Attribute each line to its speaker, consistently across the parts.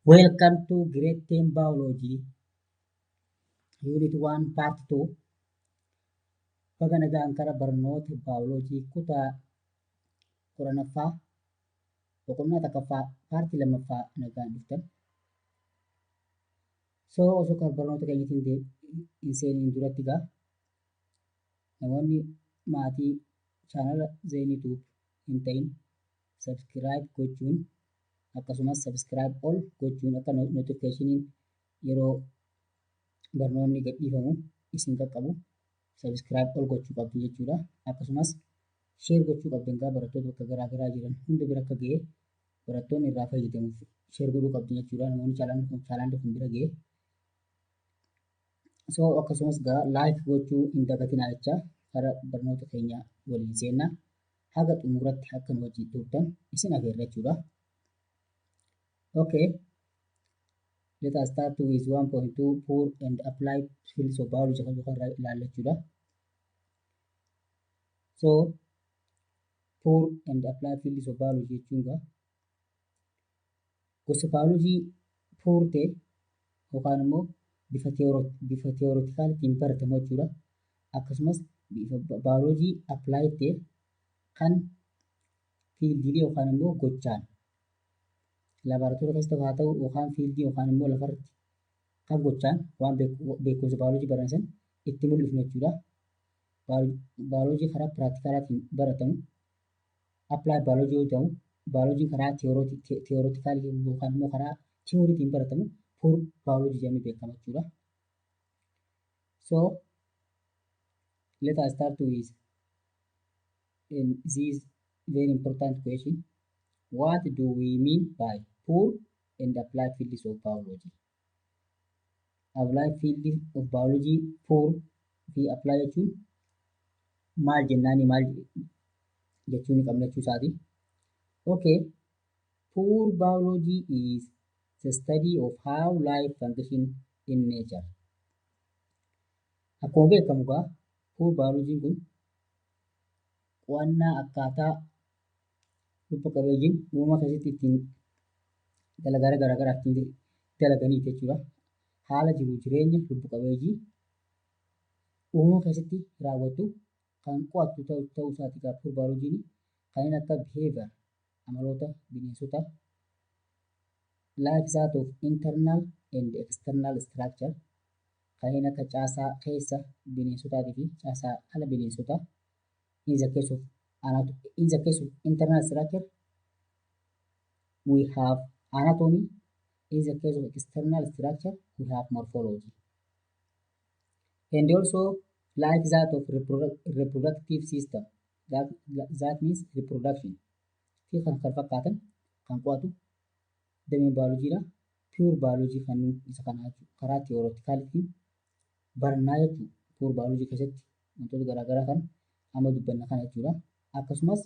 Speaker 1: Welcome to Grade 10 Biology, Unit 1, Part 2. Baga nagaan kara barnoota baayoloojii kutaa 10ffaa boqonnaa 1ffaa paartii 2ffaa nagaan dhuftan. So osoo kan barnoota keenyatiin hin seeniin duratti gaa namoonni maatii chaanala Zeenituub hin ta'in subscribe gochuun, akkasumas subscribe ol gochuun, akka notificationiin yeroo barnoonni gadhiifamu isin qaqqabu subscribe ol gochuu qabdu jechuudha. Akkasumas share gochuu qabdan gaa, barattoota bakka garaa garaa jiran hunda bira akka ga'e, barattoonni irraa fayyadamuuf share godhuu qabdu jechuudha. Namoonni chaanalli kun bira ga'e. So akkasumas gaa like gochuu hin dagatinaa jecha karaa barnoota keenya waliin seenna. Haga xumuratti akka nu wajjin turtan isin afeerra jechuudha. Okay. Let us start with 1.2, pure and applied fields of biology kan jedhu irraa ilaalla jechuudha. So pure and applied fields of biology jechuun gaa gosa biology pure ta'e yookaan immoo bifa theoreticalitiin baratamu jechuudha. Akkasumas bifa biology applied ta'e kan fieldiilee yookaan immoo gochaan laaboraatoorii keessatti haa ta'u yookaan fieldii yookaan immoo lafarratti kan gochaan waan beekumsa baayoloojii baran san itti mul'ifnu jechuudha. Baayoloojii karaa practicalaatiin baratamu applied biology yoo ta'u, baayoloojiin karaa theoreticalii yookaan immoo karaa theoryitiin baratamu pure biology jedhamee beekama jechuudha. So let us start with in this very important question. What do we mean by pure and applied fields of biology? Applied field of biology pure fi apply jechuun maal jennaani, maal jechuu ni qabna jechuu isaati. Okay. Pure biology is the study of how life function in nature. Akkuma beekamu egaa pure biology kun qo'annaa akkaataa lubbu qabeeyyiin uumama keessatti ittiin dalagaalee garaa garaa ittiin dalaganiiti jechuudha. Haala jiruu jireenya lubbu qabeeyyii uumama keessatti raawwatu kan qo'attu ta'uu isaati egaa pure biology'n. Kanneen akka behavior, amaloota bineensotaa, like that of internal and external structure, kanneen akka caasaa keessa bineensotaatii fi caasaa ala bineensotaa. In the case of internal structure, we have anatomy. In the case of external structure, we have morphology, and also like that of reproductive system, that means reproduction fi kan kana fakkaatan kan qo'atu dameen baayoloojiidha. Pure biology kan isa kana karaa theoreticalitiin barannaa jechuudha. Pure biology keessatti wantoota garaagaraa kan amma dubbanna kana jechuudha. Akkasumas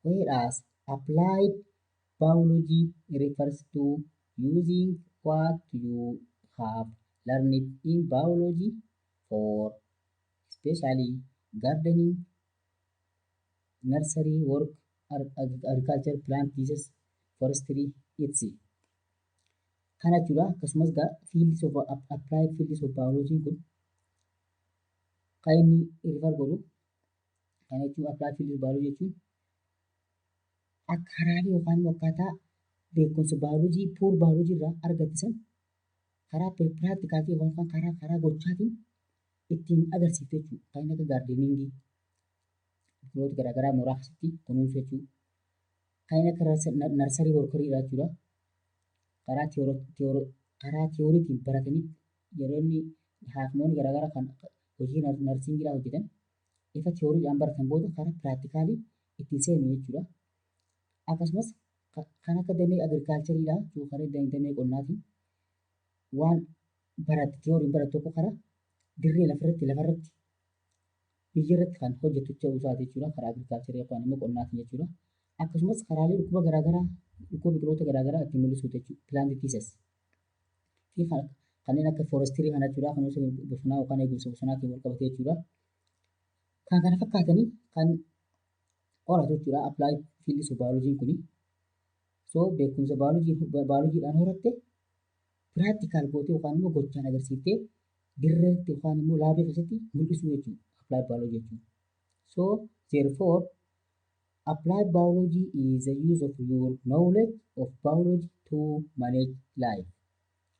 Speaker 1: whereas applied biology refers to using what you have learned in biology for especially gardening, nursery work, agriculture, plant diseases, forestry, etc. Kana jechuudha. Akkasumas fields of applied fields of biology kun kan inni refer godhu kana jechuun, applied fields of biology jechuun akka karaalee yookaan akkaataa beekumsa baayoloojii pure biology irraa argatte san karaa practicalii yookaan karaa gochaatiin ittiin agarsiiftu jechuudha. Kan akka gardeningii, biqiloota garaagaraa mooraa keessatti kunuunsuu jechuudha. Kan akka nursery workeriidha jechuudha. Karaa theoryitiin baratanii yeroo inni haakimoonni garaagaraa kan hojii nursingiidhaa hojjetan ifa theoryiidhaan baratan booda karaa practicalii ittiin seenu jechuudha. Akkasumas kan akka damee agricultureiidhaa, karaa damee qonnaatiin waan baratte, theoryiin baratte tokko karaa dirree lafarratti biyya irratti kan hojjetu ta'uu isaati jechuudha. Karaa agricultureii yookaan immoo qonnaatiin jechuudha. Akkasumas karaalee dhukkuba garaagaraa, dhukkuba biqiloota garaagaraa ittiin mul'isuu jechuudha. Plant diseases. Fi kanneen akka forestry kana jechuudha. Kunuunsa bosonaa yookaan eegumsa bosonaatiin wal qabatee jechuudha. Kan kana fakkaatanii kan qoratu jechuudha. Applied fields of biology kuni. So beekumsa baayoloojiidhaan horatte Practical gootee yookaan immoo gochaan agarsiiftee dirreetti yookaan immoo laabii keessatti mul'isuu jechuudha. Applied biology jechuudha. So therefore, applied biology is the use of your knowledge of biology to manage life.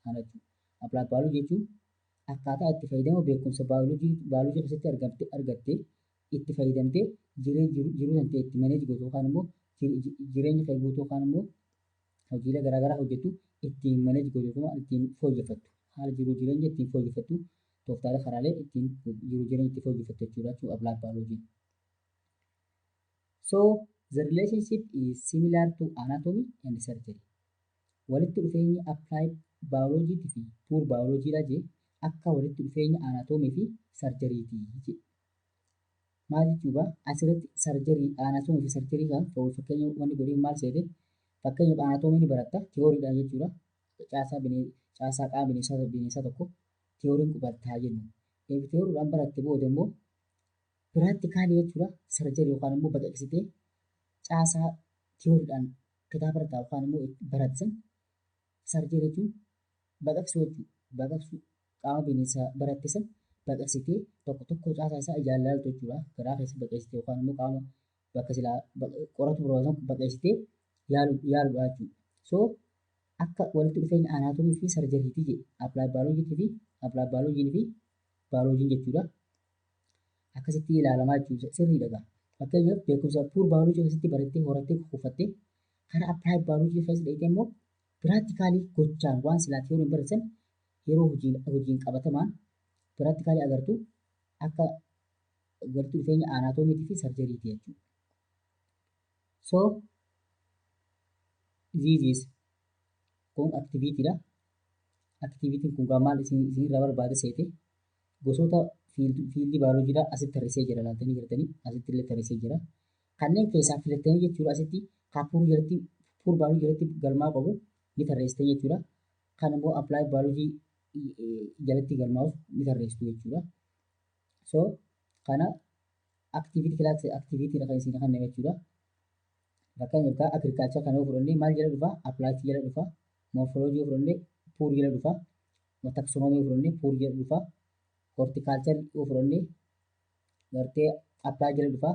Speaker 1: Kana jechuudha. Applied biology jechuun akkaataa itti fayyadama beekumsa baayoloojii keessatti argatte itti fayyadamtee jiruu kan ta'e itti manage gootu yookaan immoo jireenya kee guutuu yookaan immoo hojiilee garaagaraa hojjettu ittiin manage gootu yookaan ittiin fooyyeffattu, haala jiruu jireenya ittiin fooyyeffattu, tooftaalee karaalee ittiin jiruu jireenya ittiin fooyyeffattu jechuudha applied biology. So the relationship is similar to anatomy and surgery. Walitti dhufeenyi applied biology fi pure biology dha jee akka walitti dhufeenya anatomy fi surgery ti jee. Maal jechuudha? Asirratti surgery, anatomy fi surgery kan fakkeenya wanni godhee maal seete? Fakkeenyaaf, anatomy ni baratta tiyooriidhaan jechuudha. Caasaa qaama bineensaa tokko tiyooriin barataa jennu. Tiyooriidhaan baratte booda immoo practically jechuudha, surgery yookaan immoo baqaqsitee caasaa tiyooriidhaan kitaaba irraa yookaan immoo barattan surgery jechuun baqaqsuu jechuudha. Baqaqsuu qaama bineensaa baratte san baqaqsitee tokko tokko caasaa isaa ijaan ilaaltu jechuudha. Garaa keessa baqaqsitee yookaan immoo qaama bakka silaa qoratu barbaadan baqaqsitee yaaluudha jechuudha. So akka walitti dhufeenya anatomy fi surgery ti jedhe applied biology fi applied biology fi biology jechuudha. Akkasitti ilaalamaa jechuudha. Sirriidha gaa. Fakkeenyaaf, beekumsa pure biology keessatti barattee horattee kuufattee karaa applied biology keessa dhaqxee immoo practically gochaan waan silaa tiyooriin baratan yeroo hojiin qabatamaan practically agartu akka walitti dhufeenya anatomy fi surgery ti jechuudha. So this is kun activity dha. Activity kun gaa maal isinirraa barbaade seete? Gosoota field baayoloojiidha asitti tarreessee jira, laaltanii jirtanii asitti illee tarreessee jira. Kanneen keessaa filattanii jechuudha, asitti kan pure jalatti, pure biology jalatti galmaa qabu ni tarreessite jechuudha. Kan immoo applied biology jalatti galmaa'us ni tarreessitu jechuudha. So kana activity, class activity kan isin kanneen jechuudha. Fakkeenyaaf, agriculture kana yoo fudhannee maal jala dhufa? Applied jala dhufa. Morphology yoo fudhannee pure jala dhufa. Taxonomy yoo fudhannee pure jala dhufa. Horticulture yoo fudhannee gartee applied jala dhufa.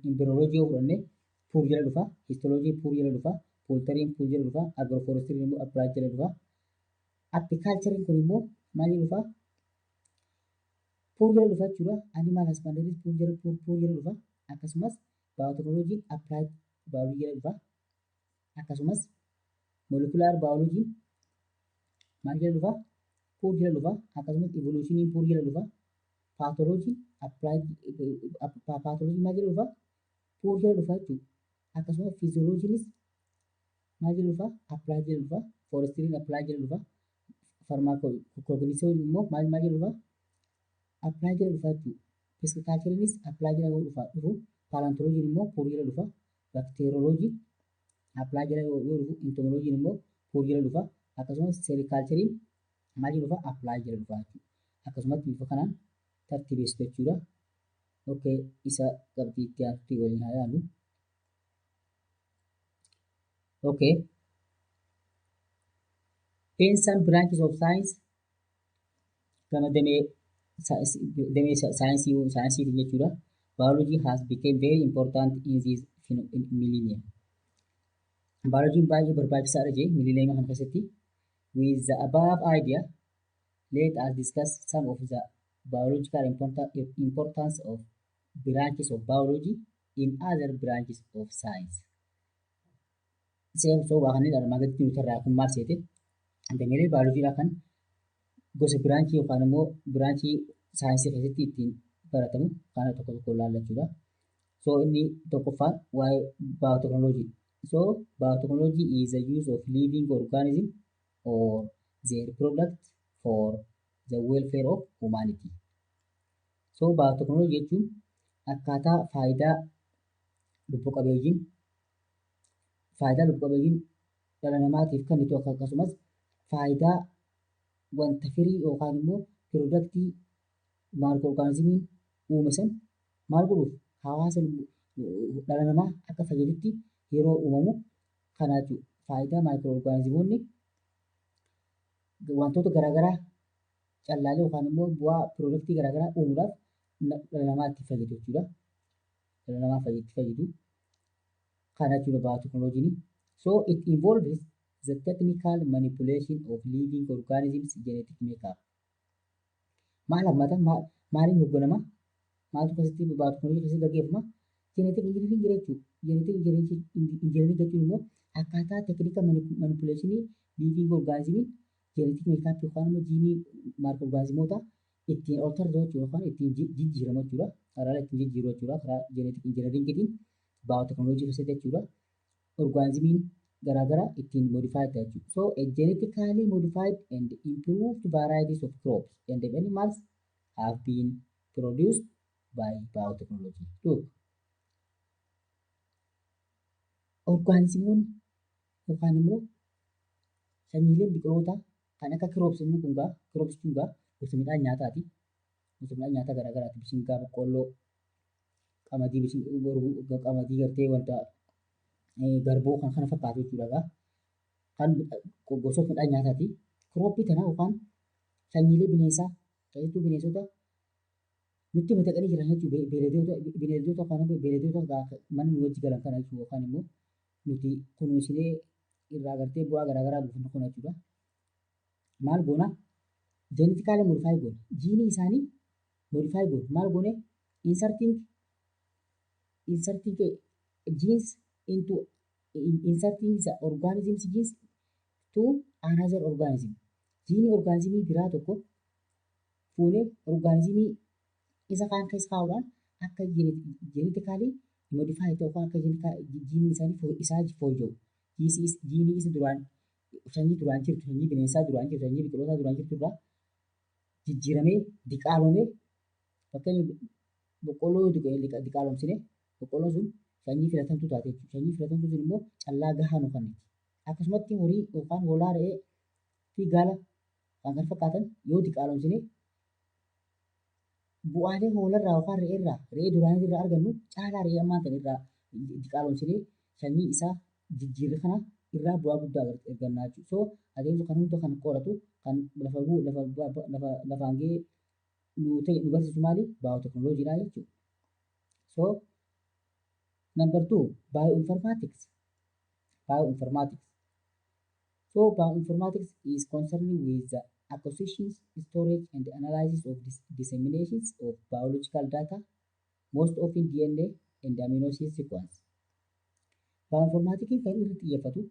Speaker 1: Embryology yoo fudhannee pure jala dhufa. Histology pure jala dhufa. Poultry pure jala dhufa. Agroforestry immoo applied jala dhufa. Apiculture kun immoo maal jala dhufa? Pure jala dhufa jechuudha. Animal husbandry pure jala dhufa. Akkasumas biotechnology applied biology jala dhufa. Akkasumas molecular biology maal jala dhufa? Pure jala dhufa. Akkasumas evolution pure jala dhufa. Pathology applied, pathology maal jala dhufa? Pure jala dhufa jechuudha. Akkasumas physiology maal jala dhufa? Applied jala dhufa. Forestry applied jala dhufa. Pharmacognosy immoo maal jala dhufa? Applied jala dhufa jechuudha. Pisciculture applied jala dhufu. Paleontology immoo pure jala dhufa. Bacteriology applied jala yoo dhufu, entomology immoo pure jala dhufa. Akkasumas sericulture maal jala dhufa? Applied jala dhufa jechuudha. Akkasumatti bifa kanaan tartiibessitu jechuudha. Okay, isa qabxii itti aanutti waliin haa ilaallu. Okay. In some branches of science, gama damee saayinsiitiin jechuudha. Biology has become very important in this millennium. Biologiin baay'ee barbaachisaadha jee millennium kana keessatti. With the above idea, let us discuss some of the biological importance of branches of biology in other branches of science. So waa kanneen armaan gaditti nuti irraa kun maal seete? Dameelee baayoloojiidhaa kan gosa branch yookaan immoo branch saayinsii keessatti ittiin baratamu kana tokko tokko ilaalla jechuudha. So inni tokkoffaan waa'ee biotechnology. So biotechnology is the use of living organism or their product for the welfare of humanity. So biotechnology jechuun akkaataa faayidaa lubbu qabeeyyiin dhala namaatiif kennitu, akkasumas faayidaa wanta firii yookaan immoo product microorganismiin uume san maal godhuuf, hawaasa dhala namaa akka fayyadutti yeroo uumamu kana jechuudha. Faayidaa microorganismoonni Wantoota garaagaraa, callaalee yookaan immoo bu'aa productii garaagaraa uumuudhaaf dhala namaa itti fayyadu jechuudha. Dhala namaa itti fayyadu. Kana jechuudha baayooteknooloojiin. So it involves the technical manipulation of living organisms' genetic makeup. Maal hammata? Maaliin hoogganama? Maaltu keessatti baayooteknooloojii keessatti gaggeeffama? Genetic engineering jechuudha. Genetic engineering jechuun immoo akkaataa technical manipulationii living organismiin genetic makeup yookaan immoo jiinii microorganismoota ittiin alter jechuudha yookaan ittiin jijjiiramu jechuudha. Karaa ittiin jijjiiru jechuudha. Karaa genetic engineeringiitiin baayooteknooloojii keessatti jechuudha. Organismiin garaagaraa ittiin modify ta'a jechuudha. So a genetically modified and improved varieties of crops and animals have been produced by biotechnology. Look, organismoonni yookaan immoo sanyiileen biqilootaa kan akka crops, inni kun gaa crops kun gaa gosa midhaan nyaataati. Gosa midhaan nyaataa garaagaraati. Bishingaa, boqqolloo, qamadii, qamadii gartee wanta garbuu kan kana fakkaatu jechuudha gaa. Kan gosoota midhaan nyaataati. Cropii kana yookaan sanyiilee bineensaa, keessattuu bineensota nutti madaqanii jiran jechuudha. Beeyladoota yookaan beeyladoota mana nu wajji galan kana jechuudha, yookaan immoo nuti kunuunsinee irraa gartee bu'aa garaagaraa buufannu kana jechuudha. Maal goona? Genetically modify goona. Jiinii isaanii modify goona. Maal goone? Inserting genes into, inserting the organism's genes to another organism. Jiinii organismii biraa tokko fuunee organismii isa kaan keessa kaa'uudhaan akka genetically modify ta'u yookaan akka jiinii isaanii isaa fooyya'u. Jiinii isa duraan sanyii duraan jirtu, sanyii bineensaa duraan jirtu, sanyii biqilootaa duraan jirtu irraa jijjiiramee, diqaalomee. Fakkeenya, boqqolloo yoo diqaalomsine, boqqolloon sun sanyii filatamtuu taate jechuudha. Sanyii filatamtuu sun immoo callaa gahaa nu kenniti. Akkasumatti horii yookaan hoolaa, re'ee fi gaala kan kana fakkaatan yoo diqaalomsine, bu'aalee hoolarraa yookaan re'eerraa, re'ee duraanii irraa argannu caalaa re'ee ammaa kana irraa diqaalomsinee sanyii isaa jijjiirre kana irraa bu'aa guddaa arganna jechuudha. So adeemsa kan hunda kan qoratu, kan lafa lafa lafa lafaan gahee nu ta'e nu barsiisu maali? Baayooteknooloojiidha jechuudha. So number two, bioinformatics. Bioinformatics. So bioinformatics is concerned with the acquisitions, storage, and analysis of disseminations of biological data, most often DNA and amino acid sequence. Bioinformatics kan irratti xiyyeeffatu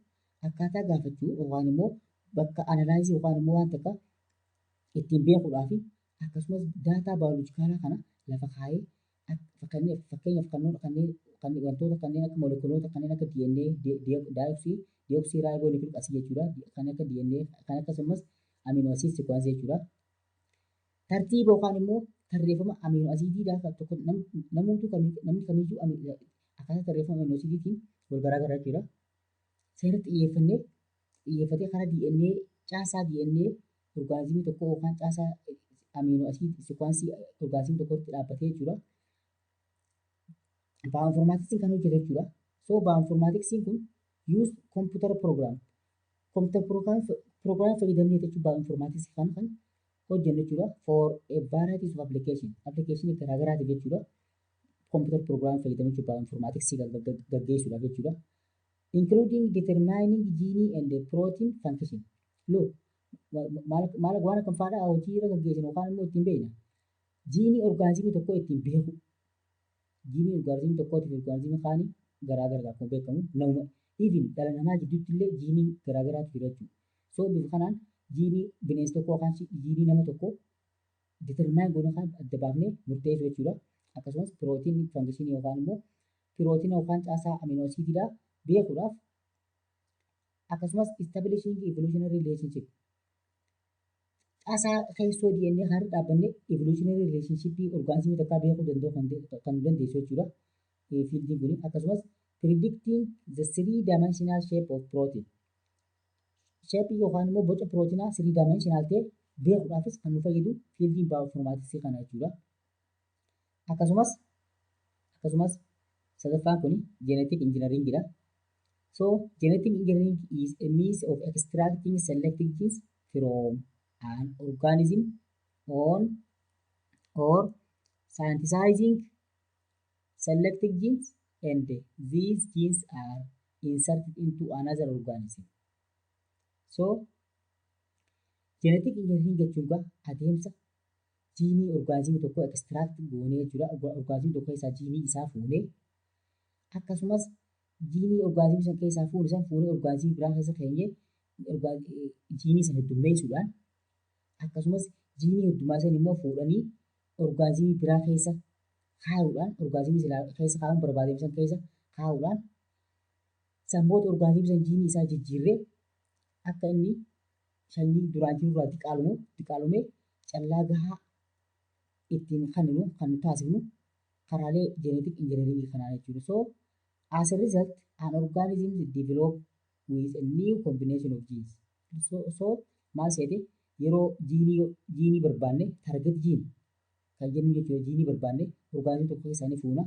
Speaker 1: akkaataa gaafachuu yookaan immoo bakka analyze yookaan immoo waan takka ittiin beekuudhaa fi akkasumas data biologicalaa kana lafa kaayee, fakkeenyaaf kanneen wantoota kanneen akka moolekuloota kanneen akka DNA, deoxyribonucleic acid jechuudha. Kan akka DNA kan akkasumas amino acid sequence jechuudha. Tartiiba yookaan immoo tarreeffama amino acidiidhaa tokko namoota namni kamiyyuu akkaataa tarreeffama amino acidiitiin wal garaagara jechuudha. Seerratti xiyyeeffannee xiyyeeffatee karaa DNA, caasaa DNA organismii tokko yookaan caasaa amino acid sequence organismii tokkotti dhaabbatee jechuudha. Bioinformaticsiin kan hojjetu jechuudha. So bioinformaticsiin kun use computer program. Computer program fayyadamnee jechuudha bioinformaticsii kan hojjennu jechuudha. For a varieties of application. Application garaagaraatiif jechuudha. Computer program fayyadamee jechuudha bioinformaticsii gaggeessuudhaaf jechuudha. Including determining gene and protein function. Look, maal waan akkam faadhaa hojii irra gaggeessinu yookaan immoo ittiin beekna? Jiinii organismii tokko ittiin beeku. Jiinii organismii tokkootii fi organismii kaanii garaagara akkuma beekamu, nama even dhala namaa gidduutti illee jiinii garaagaraatu jira jechuudha. So bifa kanaan jiinii bineensa tokkoo yookaan jiinii nama tokkoo determine goonuu yookaan adda baafnee murteessuu jechuudha. Akkasumas protein functionii yookaan immoo pirootiin yookaan caasaa amino acidiidhaa beekuudhaaf, akkasumas establishing evolutionary relationship, caasaa keessoo DNA kan dhaabbannee evolutionary relationship organismii takkaa beekuu danda'u kan dandeessu jechuudha. Fieldiin kun akkasumas predicting the three dimensional shape of protein. Shape yookaan immoo boca pirootinaa three dimensional ta'e beekuudhaafis kan nu fayyadu fieldiin bioinformaticsii kana jechuudha. Akkasumas sadaffaan kun genetic engineering dha. So genetic engineering is a means of extracting selected genes from an organism on or synthesizing selected genes, and these genes are inserted into another organism. So, genetic engineering jechuun gaa adeemsa jiinii orgaanizimii tokko extract goonee jechuudha. Orgaanizimii tokko keessaa jiinii isaa fuunee, akkasumas jiinii orgaanizimii sana keessaa fuune san fuunee orgaanizimii biraa keessa keenyee jiinii sana heddummeessuudhaan, akkasumas jiinii heddummaa sana immoo fuudhanii orgaanizimii biraa keessa kaa'uudhaan, orgaanizimii silaa keessa kaa'uun barbaadame san keessa kaa'uudhaan, san booda orgaanizimii sana jiinii isaa jijjiirree akka inni sanyii duraan jiru irraa diqaalomee callaa gahaa ittiin kenninu kan nu taasifnu karaalee genetic engineering kanaa jechuudha. So as a result, an organism develop with a new combination of genes. So maal seete, yeroo jiinii barbaanne, target gene kan jennu jechuudha, jiinii barbaanne orgaanizimii tokko keessaa ni fuuna.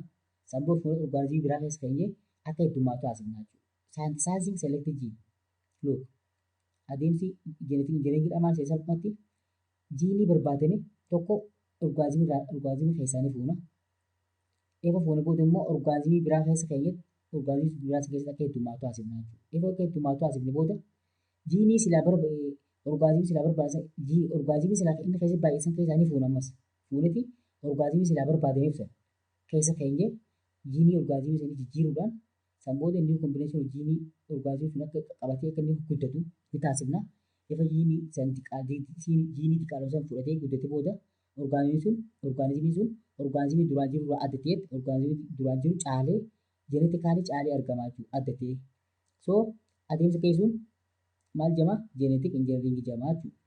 Speaker 1: San booda fuunee orgaanizimii biraa keessa keenyee akka heddummaatu taasifna jechuudha. Synthesizing selected gene. Look, adeemsi genetic engineering maal seete, salphumatti jiinii barbaadame tokko orgaanizimii keessaa ni fuuna. Eega fuune booda immoo orgaanizimii biraa keessa keenyee orgaanizimii biraa keessatti akka heddummaatu taasifna jechuudha. Eega akka heddummaatu taasifne booda jiinii silaa orgaanizimii silaa barbaachisan, orgaanizimii silaa inni keessatti baay'isan keessaa ni fuuna ammas. Fuuneti orgaanizimii silaa barbaadameef sana keessa keenyee jiinii orgaanizimii sanii jijjiiruudhaan, san booda inni combination jiinii orgaanizimii sun akka qabatee akka inni guddatu ni taasifna. Ifa jiinii san jiinii xiqqaadhaan san fudhatee guddate booda orgaanizimiin sun orgaanizimii duraan jiru irraa adda ta'etti, orgaanizimii duraan jiru caalee, genetically caalee argamaa jechuudha, adda ta'ee. So adeemsa keessuun maal jedhama? Genetic engineering jedhama jechuudha.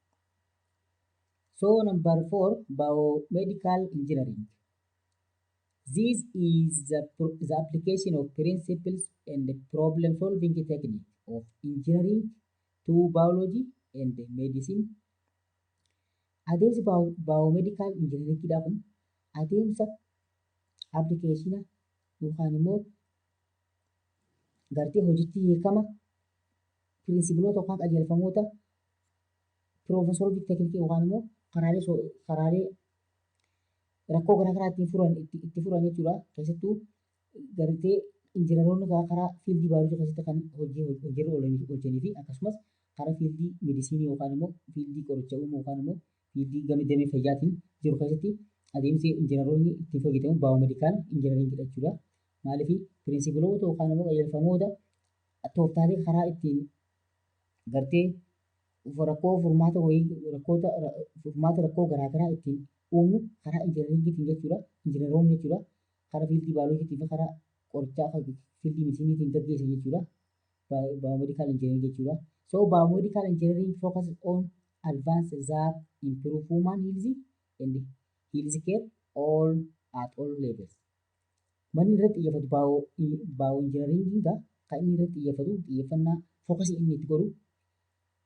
Speaker 1: So number four, biomedical engineering. This is the application of principles and the problem solving technique of engineering to biology and medicine. Adeemsi biomedical engineering kun adeemsa application yookaan immoo gartee hojiitti hiikama pirinsiploota yookaan qajeelfamoota problem solving technique yookaan immoo karaalee rakkoo garaa garaa itti furan jechuudha. Keessattuu gartee injiinaroonni karaa fiildii baayoloojii keessatti kan hojii hojiirra oolchanii fi akkasumas karaa fiildii meedisinii yookaan immoo fiildii qoricha uumuu yookaan immoo fiildii gama damee fayyaatiin jiru keessatti adeemsi injiinaroonni ittiin hojjetamu biomedical engineeringiidha jechuudha. Maaliif, pirinsiploota yookaan immoo qajeelfamoota tooftaalee karaa ittiin gartee rakkoo furmaata wayii, rakkoota furmaata rakkoo garaa garaa ittiin uumnu karaa injiinaringiitiin jechuudha. Injiinaroonni jechuudha. Karaa fiildii baayoloojiitii fi karaa qorichaa fiildii meediisiniitiin gaggeessan jechuudha. Biomedical engineering jechuudha. So biomedical engineering focuses on advances that improve human health and health care all at all levels. Manni irratti xiyyeeffatu bioengineeringiin kan inni irratti xiyyeeffatu, xiyyeeffannaa focusii inni itti godhu,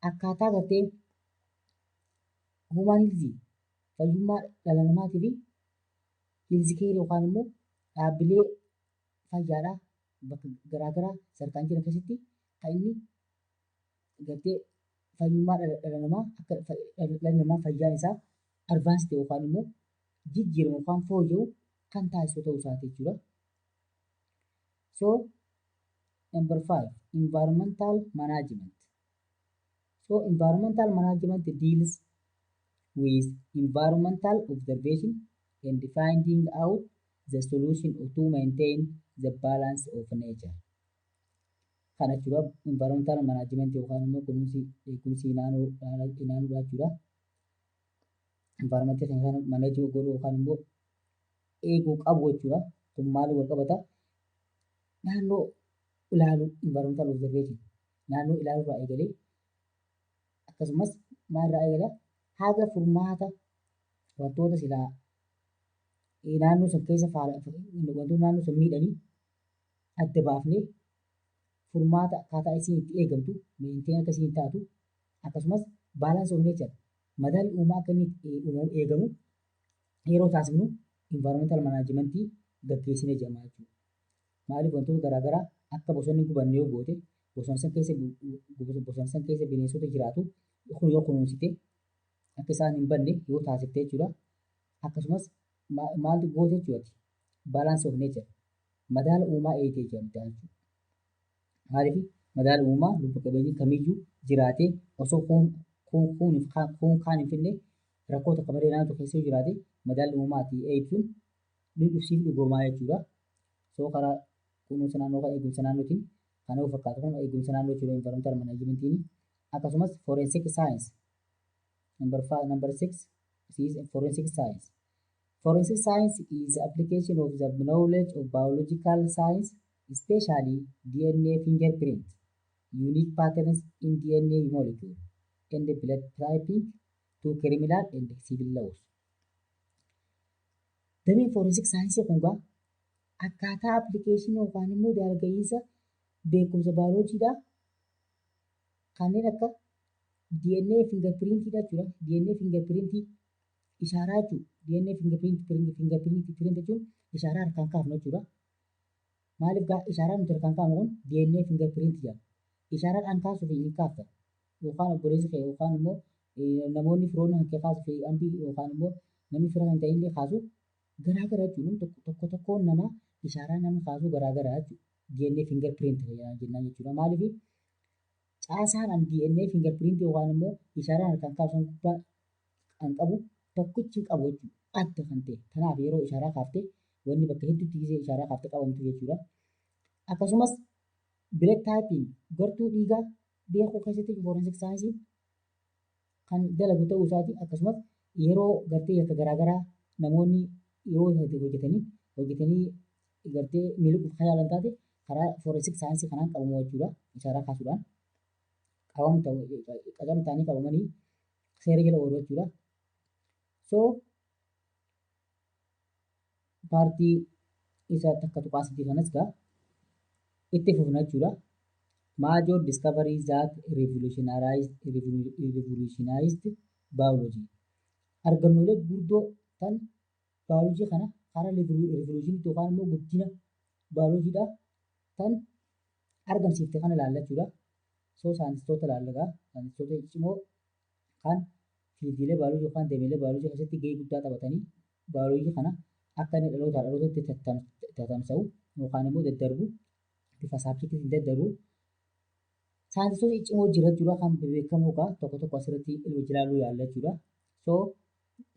Speaker 1: akkaataa gartee human health, fayyummaa dhala namaatii fi health care yookaan immoo dhaabbilee fayyaadhaa bakka garaagaraa sadarkaan jiran keessatti kan inni gartee fayyummaa dhala namaa, akka dhalli namaa fayyaan isaa advance ta'e yookaan immoo jijjiiramu yookaan fooyya'u kan taasisu ta'uu isaati jechuudha. So number five, environmental management. So environmental management deals with environmental observation and finding out the solution to maintain the balance of nature. Kana jechuudha, environmental management yookaan immoo kunuunsi eegumsi naannoo naannoodha jechuudha. Environment kana manage godhuu yookaan immoo eeguu qabu jechuudha. Kun maaliin wal qabata? Naannoo ilaaluu, environmental observation, naannoo ilaaluu irraa eegalee, akkasumas maalirraa eegala, haga furmaata wantoota silaa naannoo san keessa wantoota naannoo san miidhanii adda baafnee furmaata akkaataa isiin itti eegamtu, maintain akka isiin taatu, akkasumas balance of nature, madaalli uumaa akka inni eegamu yeroo taasifnu environmental managementii gaggeessinee jedhama jechuudha. Maaliif, wantoota garaagaraa akka bosonni hin gubanne yoo goote, bosona san keessa bineensota jiraatu Kun yoo kunuunsite, akka isaan hin badne yoo taasifte jechuudha. Akkasumas maaltu goote jechuudha? Balance of nature, madaala uumaa eegee jechuudha. Maaliif? Madaala uumaa lubbu qabeeyyii kamiyyuu jiraatee osoo kuun kuun kuun kaan hin finne, rakkoo tokko malee naannoo keessa jiraate, madaalli uumamaatii eegsuun ni dhufsiif dhugoomaa jechuudha. So karaa kunuunsa naannoo kan eegumsa naannootiin kana yoo fakkaatu, kun eegumsa naannoo jechuudha environmental managementiin. Akkasumas forensic science, number five, number six is forensic science. Forensic science is the application of the knowledge of biological science, especially DNA fingerprint, unique patterns in DNA molecule, and blood typing to criminal and civil laws. Dameen forensic science kun gaa akkaataa application yookaan immoo dalaga'iinsa beekumsa baayoloojiidhaa kanneen akka DNA fingerprintiidha jechuudha. DNA fingerprintii ishaaraa jechuudha. DNA fingerprint jechuun ishaaraa harkaan kaafnu jechuudha. Maaliif gaa ishaaraan nuti harkaan kaafnu kun DNA fingerprint jedhama. Ishaaraadhaan kaasuuf hin kaafta. Yookaan obboleessi kee yookaan immoo namoonni firoonni kan kee kaasuu fi hambii yookaan immoo namni fira kan ta'e illee kaasu garaa gara jechuudha. Tokko tokkoon namaa ishaaraa namni kaasu garaa gara jechuudha. DNA fingerprint jennaan jechuudha. Maaliif? Caasaan an DNA fingerprint yookaan immoo ishaaraan harkaan kaasan gubbaa kan qabu tokkichi hin qabu jechuudha. Adda kan ta'e. Kanaaf yeroo ishaaraa kaaftee wanni bakka hedduutti gisee ishaaraa kaaftee qabamtu jechuudha. Akkasumas blood typing, gartuu dhiigaa beekuu keessatti forensic science kan dalagu ta'uu isaati. Akkasumas yeroo gartee yakka garaagaraa namoonni yoo hojjetanii gartee miliquuf yaalan taate, karaa forensic science kanaan qabamu jechuudha. Ishaaraa kaasuudhaan qabamtaanii qabamanii seera jala oolu jechuudha. So partii isa 1.3 kanas gaa itti fufna jechuudha. Major discoveries that revolutionized biology. Argannoolee gurguddoo tan baayoloojii kana karaa revolutionii yookaan immoo guddina baayoloojiidhaa tan argamsiifte kana ilaalla jechuudha. So saayintistoota ilaalla, saayintistoota cimoo kan fieldiilee baayoloojii yookaan dameelee baayoloojii keessatti gahee guddaa taphatanii baayoloojii kana akka inni dhalootaa dhalootatti tatamsa'u yookaan immoo daddarbu, bifa subjectiitiin daddarbu. Saayintistoota ciccimoo jira jechuudha, kan beekamoo gaa tokko tokko asirratti ilaaluu yaalla jechuudha. So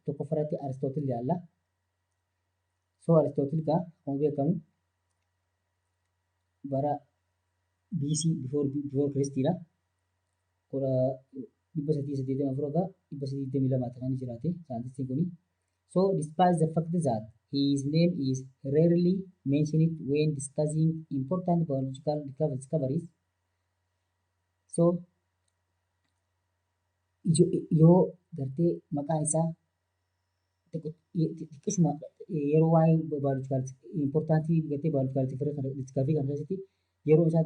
Speaker 1: tokkoffaratti Aristootil yaalla. So Aristootil gaa akkuma beekamu bara BC, before Christiidha. 1384 haga 322 kan jiraate saayintistiin kuni. So despite the fact that his name is rarely mentioned when discussing important biological discoveries. So yoo gartee maqaan isaa xiqqishuma yeroo waa'ee biological importantii gartee biological discovery kana keessatti yeroo isaa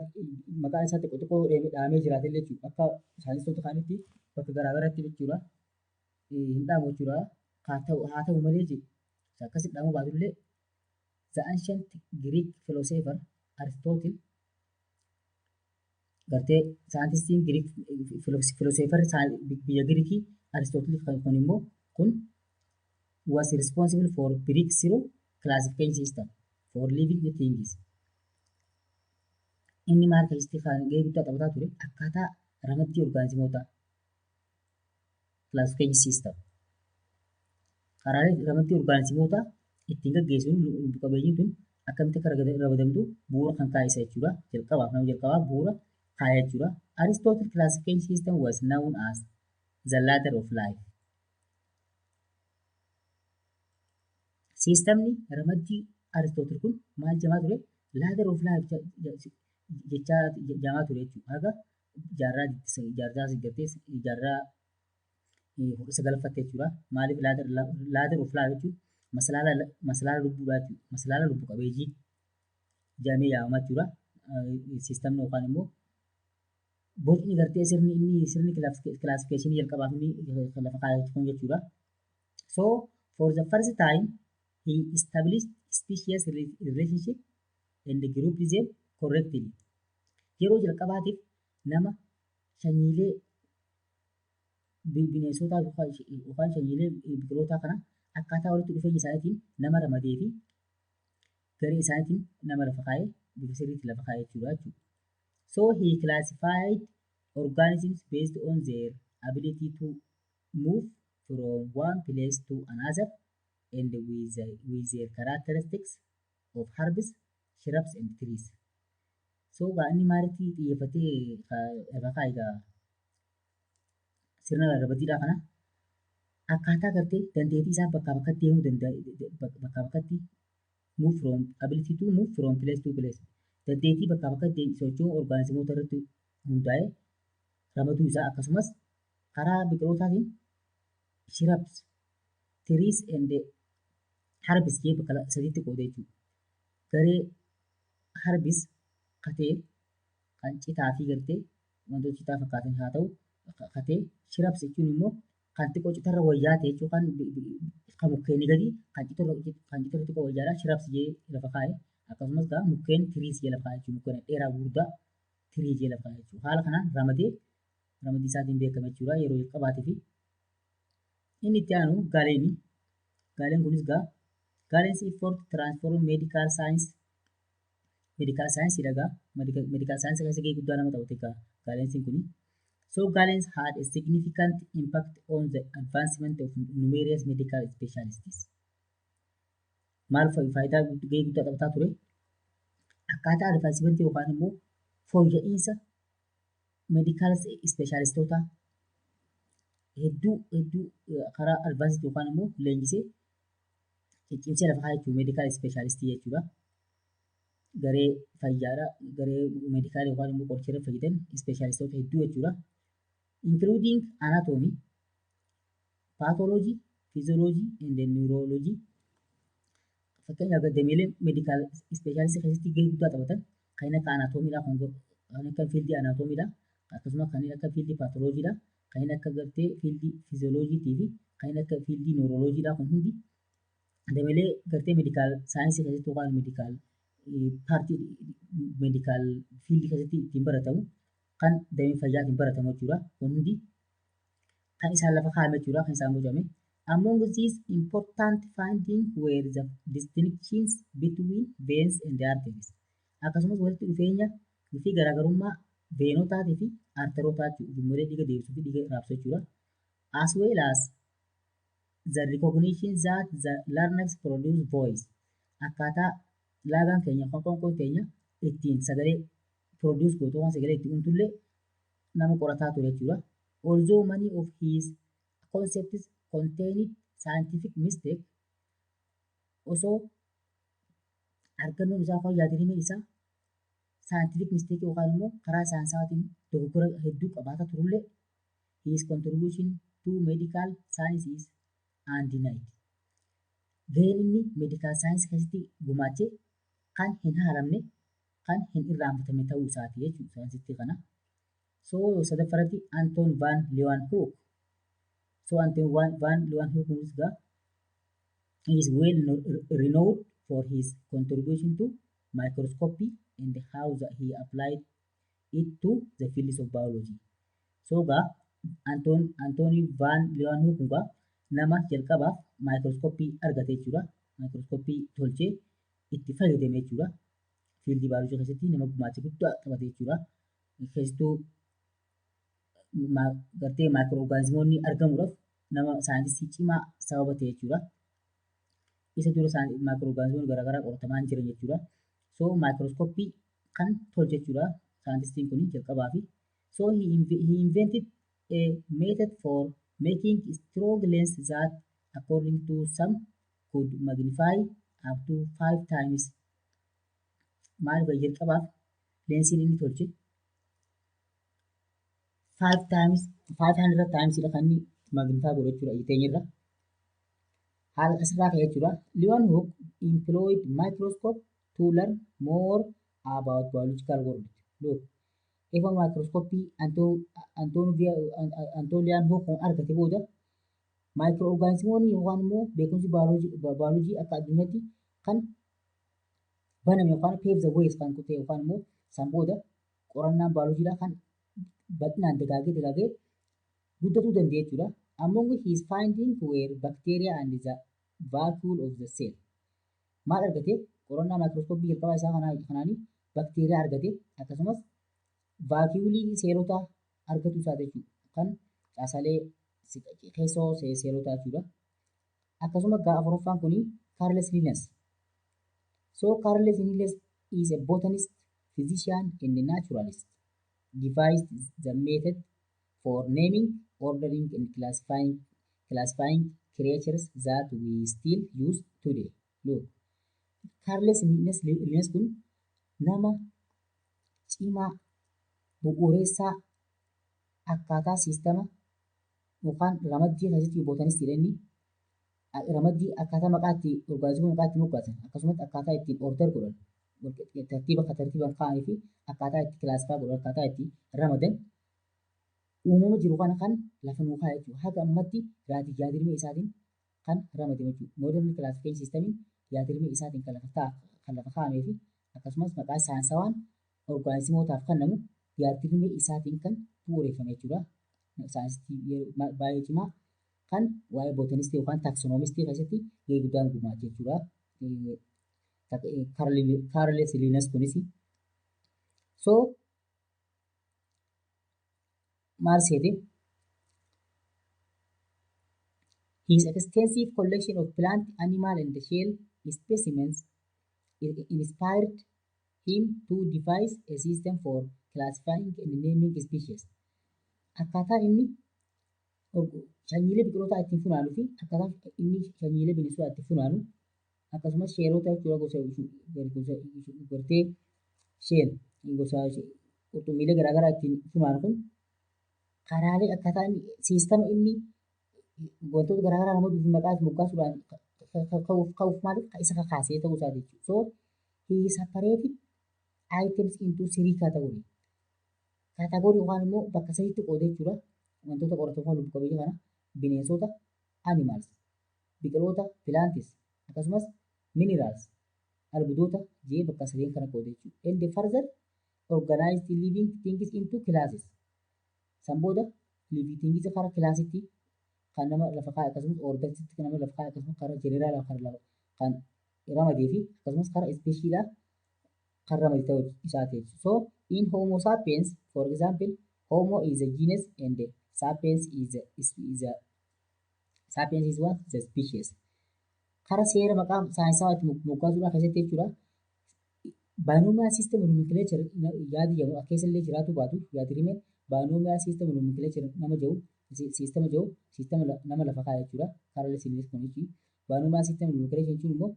Speaker 1: maqaan isaa xiqqoo xiqqoo dhahamee jiraate illee jechuudha. Akka saayintistoota kaanitti bakka garaa garaatti jechuudha. Hin dhaamu jechuudha. Haa ta'u malee jedhu, akkasitti dhahamuu baatullee, the ancient Greek philosopher Aristotle, gartee saayintistiin Greek philosopher biyya Giriikii Aristotle kun immoo kun was responsible for breakthrough classification system for living things. Inni maal keessatti kan gahee guddaa taphataa ture? Akkaataa ramaddii orgaanizimootaa, classification system. Karaalee ramaddii orgaanizimootaa ittiin gaggeessuun lubbu qabeeyyiin tun akkamitti akka ramadamtu bu'uura kan kaa'isa jechuudha. Jalqabaaf nama jalqabaa bu'uura kaa'e jechuudha. Aristotle classification system was known as the ladder of life. Siistamni ramaddii Aristotle kun maal jedhamaa ture? Ladder of life jechaa jedhamaa ture jechuudha. Haga jaarraa gartee jaarraa 19ffaatti jechuudha. Maaliif? Ladder of life jechuun maslaala lubbuudhaa jechuudha. Maslaala lubbu qabeeyyii jedhamee yaamama jechuudha. Siistamni yookaan immoo bocni gartee sirni inni sirni classificationii jalqabaaf inni lafa kaa'e kun jechuudha. So for the first time he established species relationship and grouped them correctly. Yeroo jalqabaatiif nama sanyiilee bineensotaa yookaan sanyiilee biqilootaa kana akkaataa walitti dhufeenya isaaniitiin nama ramadee fi garee isaaniitiin nama lafa kaa'ee, bifa sirriitti lafa kaa'ee jechuudha. So he classified organisms based on their ability to move from one place to another and with their characteristics of herbs, shrubs and trees. So gaa inni maalitti xiyyeeffatee lafa kaa'e? Gaa sirna ramadiidhaa kana akkaataa gartee dandeettii isaa bakkaa bakkatti deemuu danda'a, bakkaa bakkatti move from ability to move from place to place, dandeettii bakkaa bakkatti socho'uu orgaanizimoota irratti hundaa'ee ramaduu isaa, akkasumas karaa biqilootaatiin shrubs, trees and herbs jee bakka sadiitti qoodee jechuudha. Garee herbs katee kan citaa fi gartee wantoota citaa fakkaatan haa ta'u katee, shrubs jechuun immoo kan xiqqoo citarra wayyaa ta'e jechuudha, kan mukkeenii gadi kan citarra xiqqoo wayyaadha, shrubs jee lafa kaa'e. Akkasumas gaa mukkeen trees jee lafa kaa'e jechuudha, mukkeen dheeraa gurguddaa tree jee lafa kaa'e jechuudha. Haala kanaan ramadee ramadii isaatiin beekame jechuudha yeroo jalqabaatii. Fi inni itti aanu Galeeni. Galen kunis gaa Galen's effort transform medical science, medical science dhagaa medical science keessa gahee guddaa nama taphate gaa Galensiin kuni. So Galen had a significant impact on the advancement of numerous medical specialists. Maal faayidaa gahee guddaa taphataa ture? Akkaataa advancement yookaan immoo fooyya'insa medical specialistoota hedduu hedduu karaa advanced yookaan immoo leenjisee ciccimsee lafa kaa'e jechuudha, medical specialistii jechuudha. Garee fayyaadha, garee medical yookaan immoo qoricha irra fayyadan specialistoota hedduu jechuudha. Including anatomy, pathology, physiology and neurology. Fakkeenyaaf, dameelee medical specialistii keessatti gahee guddaa taphatan kanneen akka anatomiidha, kanneen akka fieldii anatomiidha, akkasumas kanneen akka fieldii pathologyidha, kanneen akka gartee fieldii physiologytii fi kanneen akka fieldii neurologyidha. Kun hundi dameelee gartee medical science keessatti yookaan medical partii medical fieldii keessatti ittiin baratamu, kan damee fayyaatiin baratamu jechuudha. Kun hundi kan isaan lafa kaa'ame jechuudha, kan isaan bocame. Among these important findings were the distinctions between veins and arteries. Akkasumas walitti dhufeenya fi garaagarummaa veenotaatii fi arterootaa, ujummolee dhiiga deebisuu fi dhiiga raabsu jechuudha. As well as the recognition that the larynx produce voice. Akkaataa laagaan keenya, qoonqoon keenya ittiin sagalee produce gootu yookaan sagalee itti uumtullee nama qorataa ture jechuudha. Although many of his concepts contained scientific mistake, osoo argannoon isaa yookaan yaadrimeen isaa scientific mistake yookaan immoo karaa saayinsawaatiin dogoggora hedduu qabaataa turullee, his contribution to medical science is undenied. Gaheen inni medical science keessatti gumaache kan hin haalamne, kan hin irraanfatamne ta'uu isaati jechuudha saayinsistii kana. So sadaffaratti Anton van Leeuwenhoek. So Anton van Leeuwenhoek kunis gaa is well renowned for his contribution to microscopy and how he applied it to the fields of biology. So gaa Antonie van Leeuwenhoek kun gaa nama jalqabaaf maayikirooskooppii argate jechuudha. Maayikirooskooppii tolchee itti fayyadame jechuudha. Fieldii baayoloojii keessatti nama gumaacha guddaa taphate jechuudha. Keessattuu gartee microorganismoonni argamuudhaaf nama saayinsistii cimaa sababa ta'e jechuudha. Isa dura microorganismoonni garaagaraa qoratamaa hin jiran jechuudha. So maayikirooskooppii kan tolche jechuudha saayinsistiin kun jalqabaa fi so he invented a method for making strong lens that, according to some, could magnify up to five times. Maal jalqabaaf leensiin inni tolche five times, 500 times dha kan inni magnify godhu jechuudha iteenyirra. Haala asirraa ka'e jechuudha. Leeuwenhoek employed microscope to learn more about biological world. Look, ifa maayikirooskooppii Antoon Leeuwenhoek argate booda microorganismoonni yookaan immoo beekumsi baayoloojii akka addunyaatti kan baname yookaan pave the ways kan ta'e, yookaan immoo san booda qorannaan baayoloojiidhaa kan bal'inaan dagaagee dagaagee Guddatuu danda'e jechuudha. Among his findings were bacteria and the vacuole of the cell. Maal argate? Qorannaa maayikirooskooppii jalqabaa isaa kanaanii bakteeriyaa argate, akkasumas vaakiyoolii seelotaa argachuu isaati jechuudha. Kan caasaalee keessoo seelotaa jechuudha. Akkasuma afuraffaan kuni Carles Linnaeus. So Carles Linnaeus is a botanist, physician and a naturalist. Devised the method for naming, ordering and classifying creatures that we still use today. Look, Carles Linnaeus kun nama cimaa bu'uureessaa akkaataa siistama yookaan ramaddii keessatti botanistiidha. Inni ramaddii akkaataa maqaa itti orgaanizimii maqaa itti moggaasan, akkasumas akkaataa ittiin order godhan, tartiiba akka tartiibaan kaa'anii fi akkaataa itti classify godhan, akkaataa itti ramadan uumama jiru kana kan lafa nuu kaa'e jechuudha. Haga ammatti yaadrimee isaatiin kan ramadame jechuudha. Modern classification systemiin yaadrimee isaatiin kan lafa kaa'amee fi akkasumas maqaa saayinsawaan orgaanizimootaaf kennamu yaadrimee isaatiin kan bu'uureffame jechuudha. Saayinsii baay'ee cimaa kan waa'ee bootanistii yookaan taaksonomistii keessatti gahee guddaa gumaache jechuudha. Carles Linnaeus kunis. So maal seete? His extensive collection of plant, animal and shell specimens inspired him to devise a system for classifying and naming species. Akkaataan inni sanyiilee biqilootaa ittiin funaanuu fi akkaataan inni sanyiilee bineensotaa ittiin funaanu, akkasumas shellota jechuudha, gosa gartee shell, gosa qurxummiilee garaagaraa ittiin funaanu kun, karaalee akkaataa inni siistama inni wantoota garaagaraa namoota maqaa moggaasuudhaan ka'uuf maaliif isa kakaasee ta'uu isaati jechuudha. So he separated items into three category. Category yookaan immoo bakka sadiitti qoodee jechuudha. Wantoota qoratamu lubbu qabeeyyii kana bineensota, animals, biqiloota, plants, akkasumas minerals, albuudota jee bakka sadeen kana qoodee jechuudha. And further organized living things into classes. San booda living things karaa classitti kan nama lafa kaa'e, akkasumas ordersitti kan nama lafa kaa'e, akkasumas karaa genera kan ramadee fi akkasumas karaa speciesiidhaa kan ramade ta'uu isaati. So in Homo sapiens, for example, Homo is a genus and sapiens is a sapiens is what? The species. Karaa seera maqaa saayinsawaa itti moggaasuudhaa keessatti jechuudha. Binomial system nomenclature yaadi jedhamu keessa illee jiraatu baatu, yaadi rimeen binomial system nomenclature nama jedhu, siistama jedhu, siistama nama lafa kaa'e jechuudha. Karaa Linnaeus kun jechuudha. Binomial system nomenclature jechuun immoo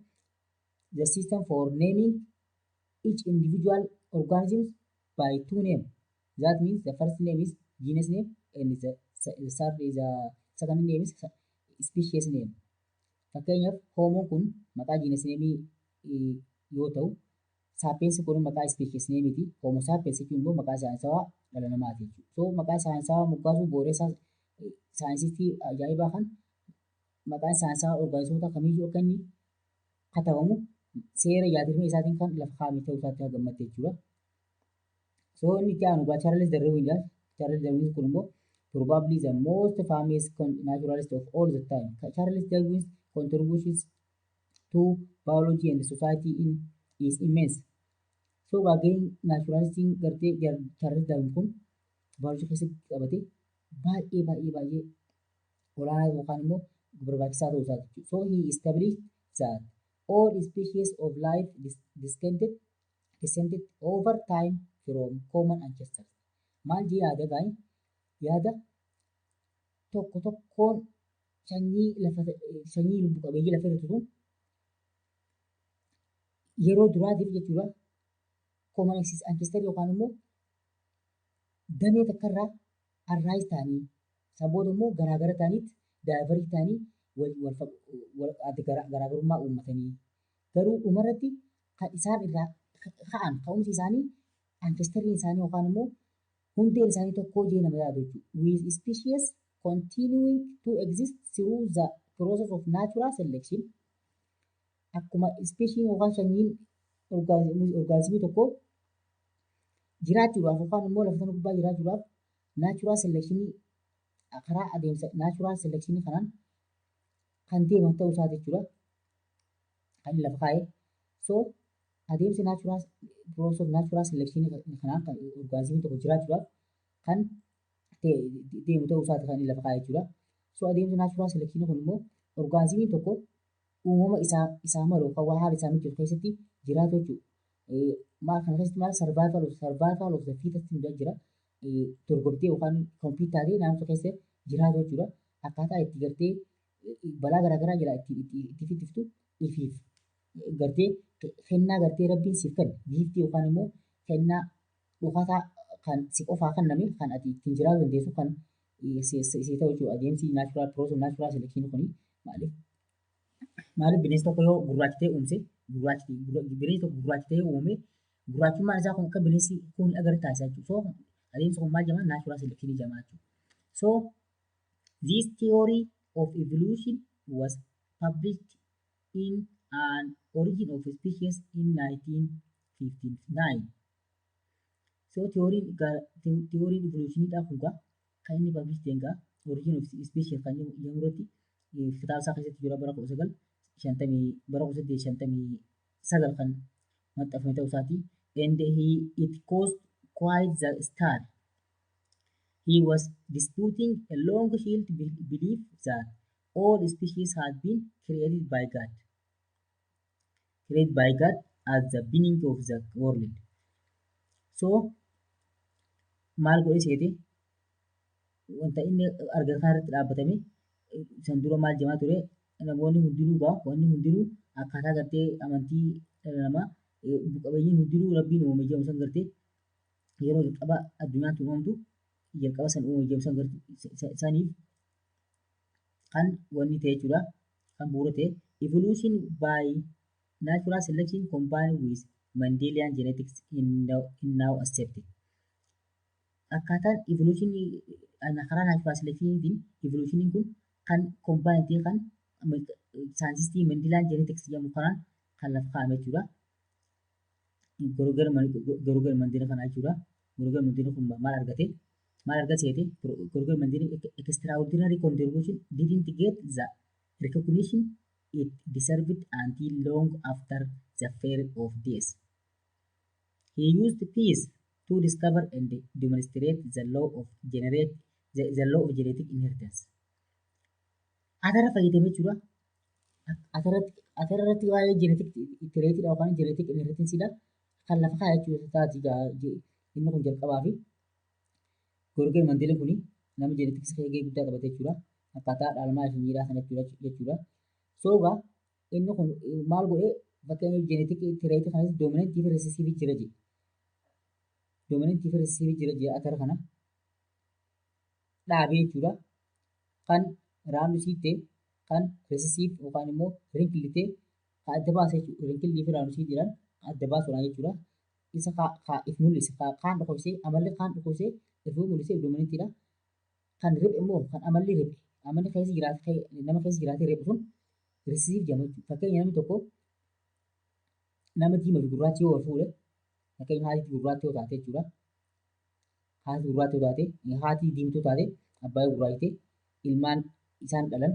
Speaker 1: the system for naming each individual organisms by two name. That means the first name is genus name and the third is the second name is species name. Fakkeenyaaf, Homoon kun maqaa genus name yoo ta'u, sapiens kun maqaa species nameeti. Homo sapiens jechuun immoo maqaa saayinsawaa dhala namaati jechuudha. So maqaa saayinsawaa moggaasuu booreessaa saayinsistii ajaa'ibaa kan maqaan saayinsawaa orgaanizimoota kamiyyuu akka inni katabamu seera yaadrimee isaatiin kan lafa kaa'ame ta'uu isaatti gammadde jechuudha. So inni itti aanu Charles Darwin. Charles Darwin kun immoo probably the most famous naturalist of all the time. Charles Darwin's contributions to biology and society is immense. So gaheen naturalistiin gartee Charles Darwin kun biology keessatti qabate baay'ee baay'ee baay'ee olaanaa yookaan immoo barbaachisaa ta'uu isaati jechuudha. So he established that all species of life descended over time from common ancestors. Maal jee yaada gaa'in yaada tokko tokkoon sanyii lafa, sanyii lubbu qabeeyyii lafa irra tun yeroo duraatiif jechuudha, common ancestor yookaan immoo damee takkarraa arise ta'anii, san booda immoo garaagara ta'aniit diverge ta'anii garaagarummaa uummatanii, garuu dhumarratti kan isaan irraa ka'an, ka'umsi isaanii, ancestoriin isaanii yookaan immoo hundeen isaanii tokko jee nama yaadu jechuudha. With species continuing to exist through the process of natural selection, akkuma species yookaan sanyiin orgaanizimii tokko jiraachuudhaaf yookaan immoo lafa sana gubbaa jiraachuudhaaf natural selection Karaa adeemsa natural selection kanaan kan deeman ta'uu isaa jechuudha. Kan inni lafa kaa'e. So adeemsi natural process of natural selection kanaan kan orgaanizimiin tokko jiraachuudhaaf kan deemu ta'uu isaati kan inni lafa kaa'e jechuudha. So adeemsi natural selection kun immoo orgaanizimiin tokko uumama isaa malu kan haala isaa mijatu keessatti jiraatu jechuudha. Maal kana keessatti maal survival of the fittest hundaa jira. Dorgomtee yookaan compete taatee naannoo keessa jiraatu jechuudha. Akkaataa itti gartee balaa garaagaraa jala itti ittiftu ifiif gartee kennaa gartee Rabbiin siif kenne giiftii yookaan immoo kennaa dhokataa kan si qofaa kenname kan ati ittiin jiraachuu dandeessu kan si ta'u jechuudha. Adeemsi natural process natural selection kuni maaliif bineensi tokko yoo gurraacha ta'e uumse, gurraachi bineensi tokko gurraacha ta'ee uumame, gurraachummaan isaa kun akka bineensi kun hin agarre taasisa jechuudha. So adeemsi kun maal jedhama? Natural selection jedhama jechuudha. So this theory of evolution was published in An Origin of Species in 1959. So theory evolutioniidhaa kun gaa kan inni publish ta'e gaa Origin of Species kan jedhamu irratti kitaaba isaa keessatti jira, bara 1950, bara 1859 kan maxxanfame ta'uu isaati. And it caused quite the stir. He was disputing a long held belief that all species had been created by God. Created by God at the beginning of the world. So maal godhe seete? Wanta inni argate kana irratti dhaabbatame. San dura maal jedhamaa ture? Namoonni hundinuu gaa wanni hundinuu akkaataa gartee amantii dhala namaa lubbu-qabeeyyiin hundinuu Rabbiin uumame jedhamu san, gartee yeroo jalqaba addunyaan tun uumamtu jalqaba san uumame jedhamu san saniif kan wanni ta'e jechuudha, kan bu'uura ta'e evolution by natural selection combined with Mendelian genetics in now accepted. Akkaataan evolution karaa natural selectioniitiin evolutioniin kun kan combine ta'e kan scientistii Mendelian genetics jedhamu kanaan kan lafa kaa'ame jechuudha. Gregor Mendel kana jechuudha. Gregor Mendel kun maal argate? Maal argate? Gregor Mendel extraordinary contribution didn't get the recognition it deserved until long after the affair of death. He used peas to discover and demonstrate the law of genetic inheritance. Atara fayyadamee jechuudha. Atara irratti waa'ee genetic traitiidha yookaan genetic inheritanceidha kan lafa kaa'e jechuudha. Taati inni kun jalqabaa fi Gregor Mendel kuni nama genetics gahee guddaa taphate jechuudha. Akkaataa dhaalmaa sanyiidhaa sana jechuudha. So egaa inni kun maal godhee? Fakkeenyaaf genetic traitii kanas dominantii fi recessiveii jira jedhe. Dominantii fi recessiveii jira jedhe, atara kana dhaabee jechuudha. Kan roundii ta'e, kan recessive yookaan immoo wrinkled ta'e kan adda baase jechuudha. Wrinkled fi roundii jiran adda baasuudhaan jechuudha. Isa if mul'ise, kaan dhoksee, amalli kaan dhoksee if mul'ise dominantiidha. Kan riphe immoo, kan amalli riphe, amalli keessa jiraate, nama keessa jiraatee riphe sun recessive jedhama jechuudha. Fakkeenya namni tokko nama diimaa fi gurraacha yoo wal fuudhe, fakkeenya haati gurraacha yoo taate jechuudha. Haati gurraacha yoo taate, haati diimtuu taate, abbaa gurraacha ta'e, ilmaan isaan dhalan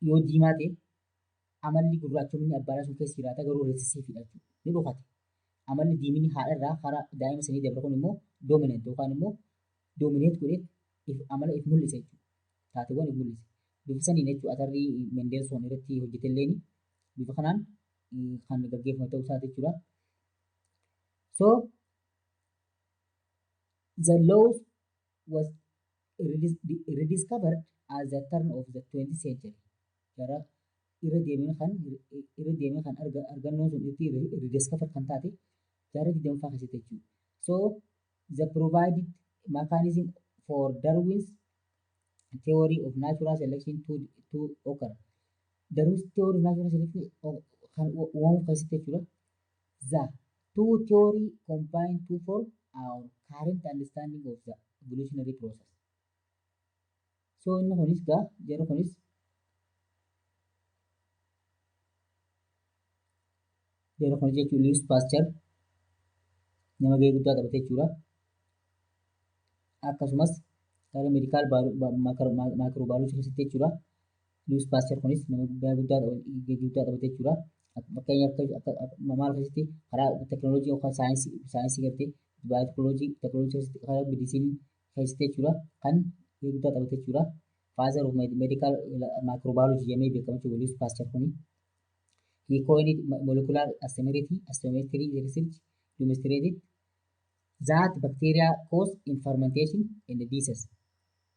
Speaker 1: yoo diimaa ta'e, amalli gurraachumni abbaadhaa sun keessa jiraata, garuu recessiveidha jechuudha. Ni dhokate. Amalli diiminni haadha irraa karaa daa'ima sanii dabra kun immoo dominant yookaan immoo dominate godhee if amala if mul'isa jechuudha. Taateewwan if mul'isa. Bifa saniin jechuudha atarri Mendelsoon irratti hojjetelleen bifa kanaan kan gaggeeffamu ta'uu isaati jechuudha. So the laws was rediscovered at the turn of the 20th century. Gara irra deemee kan argannoon sun itti rediscover kan taate jaarraa 20ffaa keessatti jechuudha. So the provided mechanism for Darwin's theory of natural selection to occur. Darwin's theory of natural selection kan uumamu keessatti jechuudha. The two theory combine to form our current understanding of the evolutionary process. So inni kunis gaa jara kunis jechuun Louis Pasteur nama gahee guddaa taphate jechuudha. Akkasumas Gara medical microbiology keessatti jechuudha. Louis Pasteur kunis nama guddaa guddaa taphate jechuudha. Fakkeenyaaf, maal keessatti? Karaa teekinooloojii yookaan saayinsii gartee baayooteekinooloojii, teekinooloojii keessatti, karaa medicine keessatti jechuudha. Kan gahee guddaa taphate jechuudha. Father of medical microbiology jedhamee beekama jechuudha Louis Pasteur kuni. He coined molecular asymmetry research demonstrated that bacteria cause in fermentation and disease.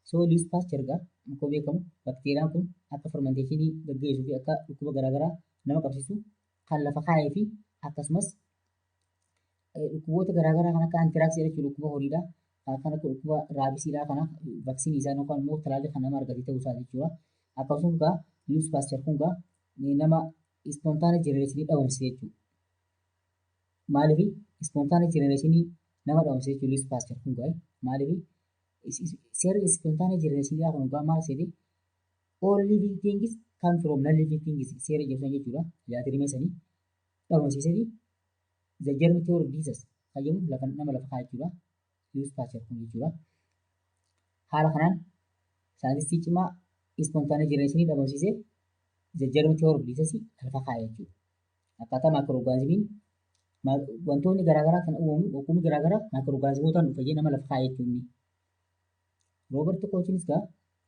Speaker 1: So Louis Pasteur egaa akkuma beekamu bakteeriyaan kun akka fermentationii gaggeessuu fi akka dhukkuba garaagaraa nama qabsiisu kan lafa kaa'ee fi akkasumas dhukkuboota garaagaraa kan akka anthraxii jechuun dhukkuba horiidhaa, kan akka dhukkuba rabiesiidhaa kana vaccineii isaa yookaan immoo talaallii kan nama argate ta'uu isaa jechuudha. Akkasumas egaa Louis Pasteur kun egaa nama spontaneous generationii dhabamsiise jechuudha. Maaliif spontaneous generationii nama dhabamsiise jechuudha Louis Pasteur kun egaa? Maaliif seerri spontaneous generationii kun egaa maal seete? All living things come from non living things seera jedhu jechuudha. Yaadrimee sanii dhabamsiiseeti the germ theory of disease kan jedhamu lafa nama lafa kaa'e jechuudha. Louis Pasteur kun jechuudha. Haala kanaan scientistii cimaa spontaneous generationii dhabamsiisee the germ theory of disease lafa kaa'e jechuudha. Akkaataa microorganismiin wantoonni garaagaraa kan uumamu, dhukkubni garaagaraa microorganismootaan dhufa jee nama lafa kaa'e jechuudha. Robert Kochinis gaa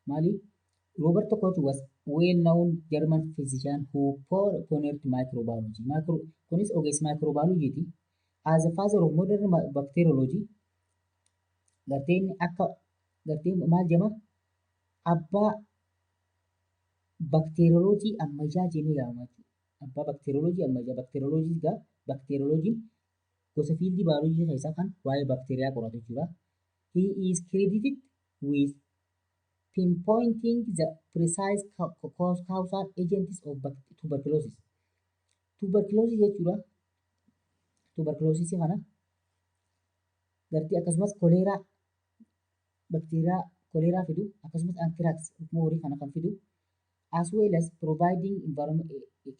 Speaker 1: maali? Robert Koch was well-known German physician who pioneered microbiology. Kunis ogeessa microbiologyiti. As the father of modern bacteriology, gartee inni akka gartee maal jedhama, abbaa bakteeroloojii ammayyaa jennee yaamama jechuudha. Abbaa bakteeroloojii ammayyaa. Bakteeroloojii egaa bakteeroloojiin gosa fieldii baayoloojii keessaa kan waa'ee bakteeriyaa qoratu jechuudha. He is credited with pinpointing the precise causal agents of tuberculosis. Tuberculosis jechuudha. Tuberculosis kana gartee akkasumas koleeraa, bakteeriyaa koleeraa fidu, akkasumas anthrax dhukkuba horii kana kan fidu, as well as providing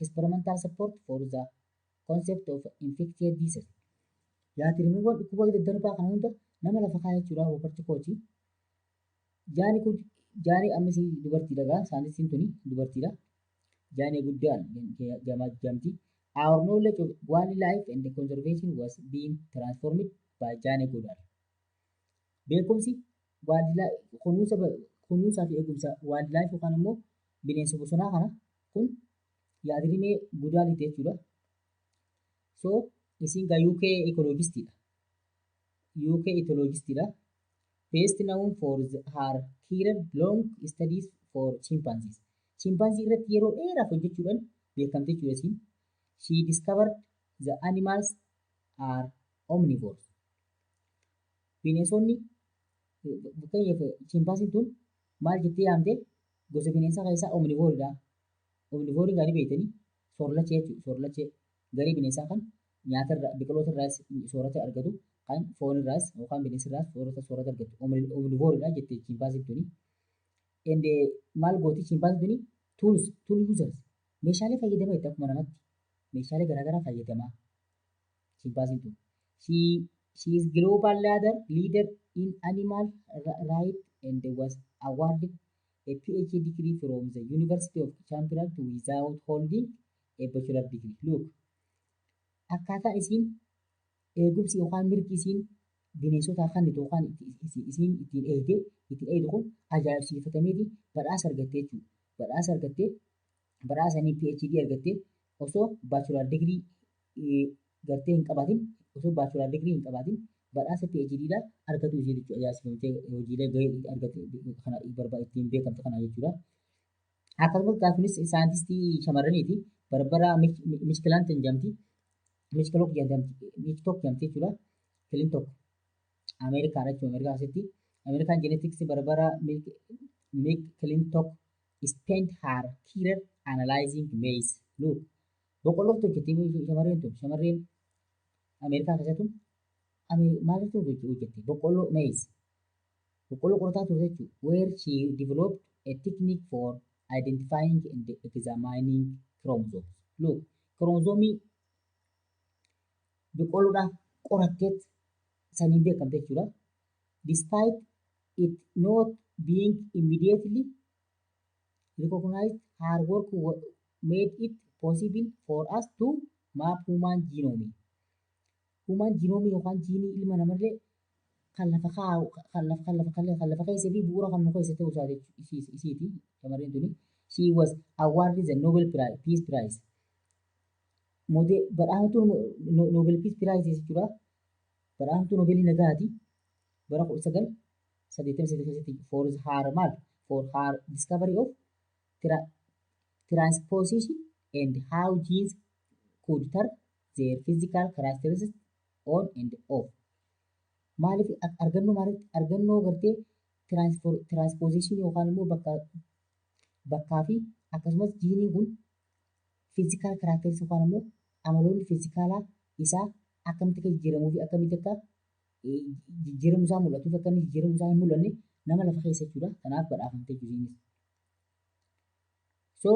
Speaker 1: experimental support for the concept of infectious disease. Yaadrimeewwan dhukkuba daddarbaa kana hunda nama lafa kaa'e jechuudha Robert Koch. Jaani kun Jaani ammas dubartiidha gaa, scientistiin tuni dubartiidha. Jaani guddaan jedhamti. Our knowledge of wildlife and the conservation was being transformed by Jane Goodall. Beekumsi kunuunsa kunuunsaa fi eegumsa wildlife yookaan immoo bineensa bosonaa kana kun yaadrimee Goodalliiti jechuudha. So isin gaa UK ecologistiidha. UK ecologistiidha. Best known for her career long studies for chimpanzees. Chimpanzee irratti yeroo dheeraaf hojjechuudhaan beekamte jechuudha isiin. She discovered the animals are omnivores. Bineensonni, fakkeenyaaf chimpanzeen tun maal jettee yaamte? Gosa bineensaa keessaa omnivoreidha. Omnivoreiin gaarii beektanii soorlachee jechuudha. Soorlachee garee bineensaa kan nyaatarraa, biqiloota irraas soorata argatu, kan foon irraas yookaan bineensa irraas soorata argatu. Omnivoreidha jette chimpanzeen tuni. And maal gooti chimpanzeen tuni? Tools, tool users, meeshaalee fayyadamaa jette, akkuma namatti meeshaalee garaagaraa fayyadamaa chimpanzeen tun. She is global leader in animal right and was awarded a PhD degree from the University of Cambridge without holding a bachelor degree. Look, akkaataa isiin eegumsi yookaan mirgi isiin bineensotaa kennitu yookaan isiin ittiin eegdu kun ajaa'ibsiifatameeti badhaasa argattee jechuudha. Badhaasa argattee, badhaasa sanii PhD argattee, osoo bachelor degree gartee hin qabaatin, osoo bachelor degree hin qabaatin badhaasa PhD dha argatu ishee jechuudha. Ajaa'ibsiifamtee hojiilee gahee argate kana ittiin beekamte kana jechuudha. Akkasumas gaafinis scientistii shamarraniiti. Barbara McClintock jedhamti. McClintock jedhamti, McClintock jedhamti jechuudha. McClintock Ameerikaadha jechuudha. Ameerikaa keessatti. American genetics Barbara McClintock spent her career analyzing maize. Look, boqqollootu hojjettee shamarreen tun, shamarreen Ameerikaa keessatti maaltu hojjette? Boqqolloo, maize. Boqqolloo qorataa turte jechuudha. Where she developed a technique for identifying and examining chromosomes. Look, chromosomii boqqolloodhaaf qoratteet saniin beekamte jechuudha. Despite it not being immediately recognized, her work made it possible for us to map human genome. Human genome yookaan jiinii ilma namallee kan lafa kaa'u, kan lafa keessee fi bu'uura kan nu keessa ta'uu isaati isiiti shamarreen tuni. She was awarded the Nobel Prize, Peace Prize. Badhaaftuu Nobel Peace Prize jechuudha. Badhaaftuu Nobelii nagaati. Bara 1983 keessatti for her maal? For her discovery of transposition and how genes could turn their physical characteristics on and off. Maaliif argannoo, maaliif argannoo gartee transposition yookaan immoo bakka bakkaa fi akkasumas jiiniin kun physical characteristics yookaan immoo amaloonni fiizikaalaa isaa akkamitti akka jijjiiramuu fi akkamitti akka jijjiiramuu isaa mul'atuu fi akka inni jijjiiramuu isaa hin mul'anne nama lafa keessa jechuudha. Kanaaf badhaafamte jechuudha isiinis. So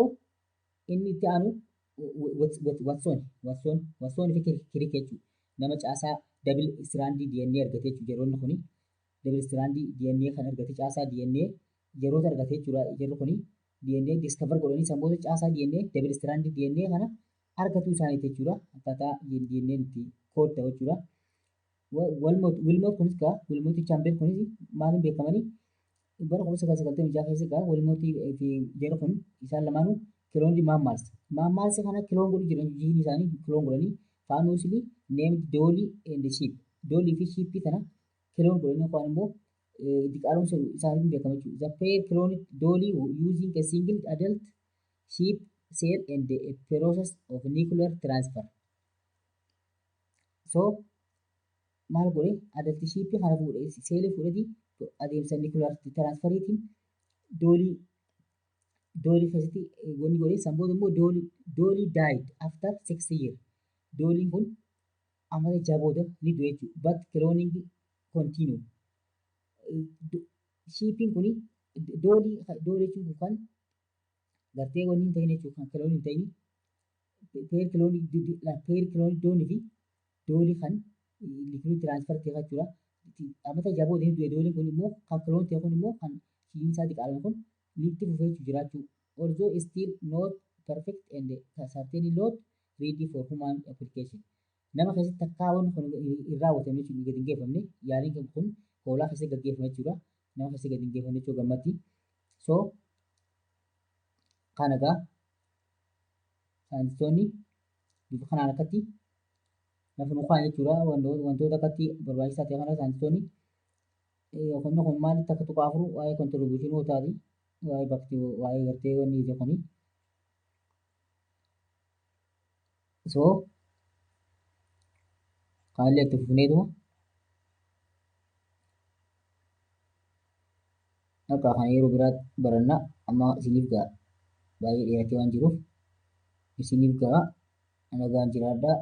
Speaker 1: inni itti aanu Watson fi Crick jechuudha. Nama caasaa double strand DNA argate jechuudha yeroonni kuni. Double strand DNA kan argate, caasaa DNA yeroota argate jechuudha yeroo kuni. DNA discover godhanii san booda caasaa DNA, double strand DNA kana argachuu isaaniiti jechuudha. Akkaataa DNA itti code ta'u jechuudha. Wilmut kunis gaa, Wilmut Chambers kunis maaliin beekamanii? Bara 1996 keessa gaa Wilmut fi yeroo kun isaan lamaanuu cloned mammals. Mammals kana clone godhu jiran, jiinii isaanii clone godhanii famously named Dolly and Sheep. Dolly fi Sheep kana clone godhanii yookaan immoo diqaalomsa isaaniitiin beekama jechuudha. The pair cloned Dolly using a single adult sheep cell and a process of nuclear transfer. So maal godhe? Adult sheep kana fuudhee, seelii fuudheeti adeemsa nuclear transferiitiin Dolly keessatti wanni godhe. San booda immoo Dolly died after 6 years. Dooliin kun amata 6 booda ni du'e jechuudha. But cloning continue. Sheepiin kuni Dolly jechuun kun kan gartee wanni hin ta'in jechuudha, kan clone hin ta'in, pair clone Dolly fi Dolly kan nuclear transfer ta'e jechuudha. Amata 6 booda ni du'e. Dooliin kun immoo kan clone ta'e kun immoo kan shiin isaa diqaalame kun itti fufee jiraachuu. Although still not perfect and certainly not ready for human application. Nama keessatti takkaa wanni kun hin raawwatamne jechuudha, gadi hin geeffamne. Yaaliin kun hoolaa keessatti gaggeeffame jechuudha. Nama keessatti gadi hin geeffamne jechuudha gammatti. So kana egaa saayintistoonni bifa kanaan akkatti lafa nu kaa'an jechuudha. Wantoota akkatti barbaachisaa ta'e kana saayintistoonni kun kun maalitti akka tuqaa afur waa'ee contributionootaati. Waa'ee bakti waa'ee gartee wanni kuni. So kanallee itti fufneetuma akka kana yeroo biraatti barannaa. Amma isiniif ga'a, baay'ee dheeratee waan jiruuf isiniif ga'a. Nagaan jiraadhaa.